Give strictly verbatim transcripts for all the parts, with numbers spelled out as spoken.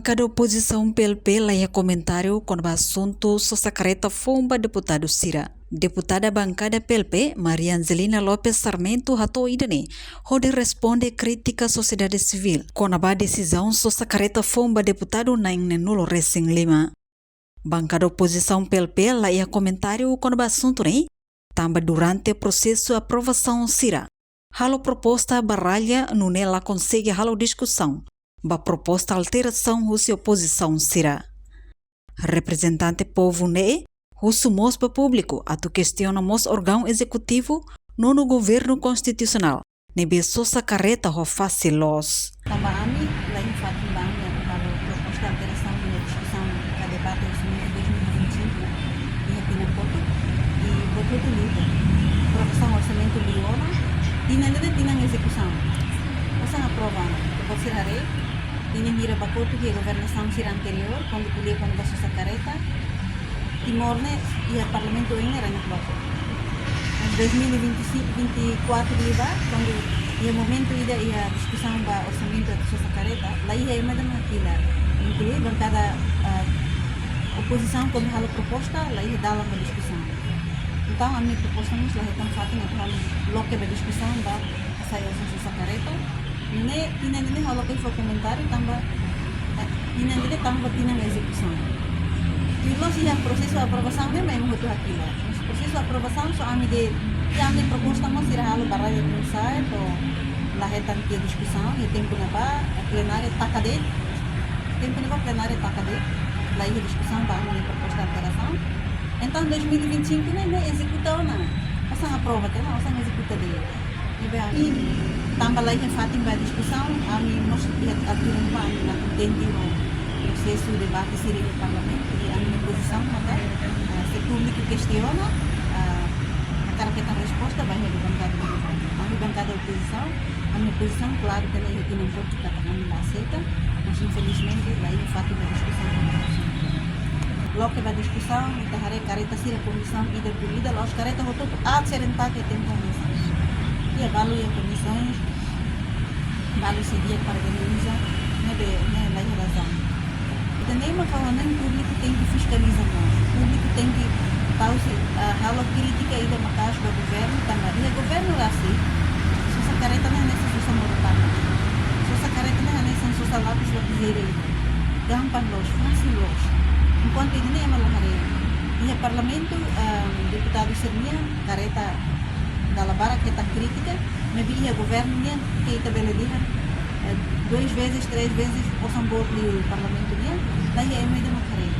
Bankada opozisaun P L P la iha komentáriu kona-ba asuntu sosa kareta foun ba deputadu sira. Deputada bankada P L P, Maria Angelina Lopes Sarmento, hato'o ida-ne'e hodi responde krítika sosiedade sivíl kona-ba desizaun sosa kareta foun ba deputadu na'in-neenulu-resin-lima. Bankada opozisaun P L P la iha komentáriu kona-ba asuntu ne'e, tanba durante prosesu aprovasaun sira halo proposta baralla, nune'e la konsege halo diskusaun ba proposta alterasaun husi opozisaun sira. Reprezentante povu ne'e husu mós ba públiku atu kestiona mós órgaun ezekutivu, nonu governu konstitusionál, ne'ebé sosa kareta ho fase loos. Tanba ami la iha fatin ba ami atu halo proposta alterasaun iha diskusaun ka debate orsamentu dois mil e vinte e cinco iha tinan kotuk, i buat hotu liu. Aprovasaun orsamentu liu ona, tinan ida-ne'e tinan ezekusaun. Osan aprova ona, ke pode ser haree, tinan hira ba kotuk iha governasaun sira anteriór, kuandu ko'alia kona-ba sosa kareta, Timor ne'e iha parlamentu oin ne'e rain-kuatru. Mas dois mil e vinte e cinco, vinte e quatro liubá, kuandu iha momentu ida iha diskusaun ba orsamentu atu sosa kareta, la iha ema ida mak hakilar. Inklui bankada, ah, opozisaun kuandu halo proposta, la iha dalan ba diskusaun. Entaun, ami-nia proposta mós la hetan fatin atu halo loke ba diskusaun ba hasai osan sosa kareta. Ne'e, tinan ne'e ha'u la fó komentáriu tanba, eh, tinan ne'e tanba tinan ezekusaun. I loos iha prosesu aprovasaun ne'e ema hotu hakilar. Mas prosesu aprovasaun só ami de'it, i ami-nia proposta mós sira halo baralla tun sa'e, to'o la hetan tiha diskusaun, iha tempu ne'ebá, eh, plenária taka de'it. Tempu ne'ebá plenária taka de'it, la iha diskusaun ba ami-nia proposta alterasaun. Entaun, dois mil e vinte e cinco ne'e, ne'e ezekuta ona. Osan aprova tiha ona, osan ezekuta de'it. Ne'ebé ami, tanba la iha fatin ba diskusaun, ami mós iha altura ne'ebá ami la kontente ho prosesu debate sira iha parlamentu, i ami-nia pozisaun maka, ah, se públiku kestiona, ah, hakarak hetan resposta ba iha bankada ne'ebá. Ami bankada opozisaun, ami-nia pozisaun klaru tiha ona iha tinan kotuk katak ami la aseita, mas infelizmente la iha fatin ba diskusaun. Loke ba diskusaun, ita haree kareta sira komisaun ida por ida, la'ós kareta hotu-hotu aat sira-ne'e taka iha tempu komisaun. Iha balu iha komisaun, balu sei di'ak para organiza, ne'ebé, ne'e la iha razaun. Ita-nia ema fala ne'e públiku tenke fiskaliza mós. Públiku tenke tau sei, ah, halo krítika ida maka'as ba governu, tanba iha governu rasik, sosa kareta ne'e hanesan sosa modo-tahan. Sosa kareta ne'e hanesan sosa lapis lapiseira ida. Gampang loos, fasil loos. Enkuantu ida-ne'e ema la haree. Iha parlamentu, ah, deputadu sira-nian kareta dala barak hetan krítika, maibé iha governu nian ke ita bele dehan, eh, duas vezes, três vezes, osan boot liu parlamentu nian, la iha ema ida mak haree.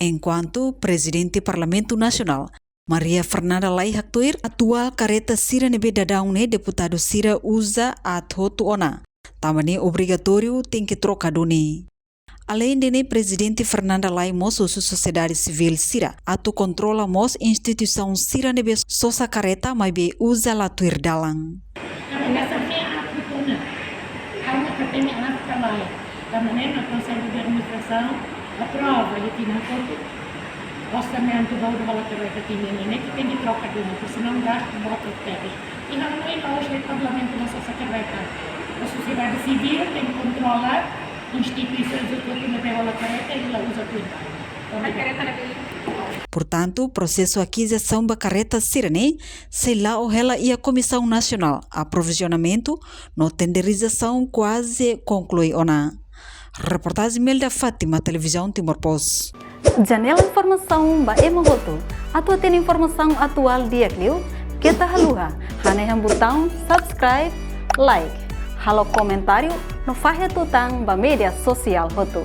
Enkuantu Prezidente Parlamentu Nasionál, Maria Fernanda Lay haktuir, atuál kareta sira ne'ebé daudaun ne'e deputadu sira uza aat hotu ona, tanba ne'e obrigatóriu tenke troka duni. Aleinde ne'e, Prezidente Fernanda Lay mós husu sosiedade sivíl sira atu kontrola mós instituisaun sira ne'ebé sosa kareta maibé uza la tuir dalan. Karena sampai aku pernah, kamu katanya apa lain? Tanba ne'e mak Konsellu de Administrasaun aprova iha tinan kotuk orsamentu ba uza hola kareta tinan ne'e, ne'e ke tenke troka duni, porque senão gastu boot tebes. I ha'u hanoin la'ós de'it parlamentu mak sosa kareta. Sosiedade sivíl tenke kontrola instituisaun hotu-hotu ne'ebé hola kareta i la uza tuir dalan. Portantu, prosesu akizisaun ba kareta sira-ne'e sei la'o hela iha Komisaun Nasionál Aprovizionamentu no Tenderizasaun kuaze konklui ona. Reportajen Imelda Fátima, Televizaun Timor Post. Janela informasaun ba ema hotu. Atu hatene informasaun atuál di'ak liu, keta haluha hanehan butaun subscribe, like, halo komentáriu no fahe tutan ba média sosiál hotu.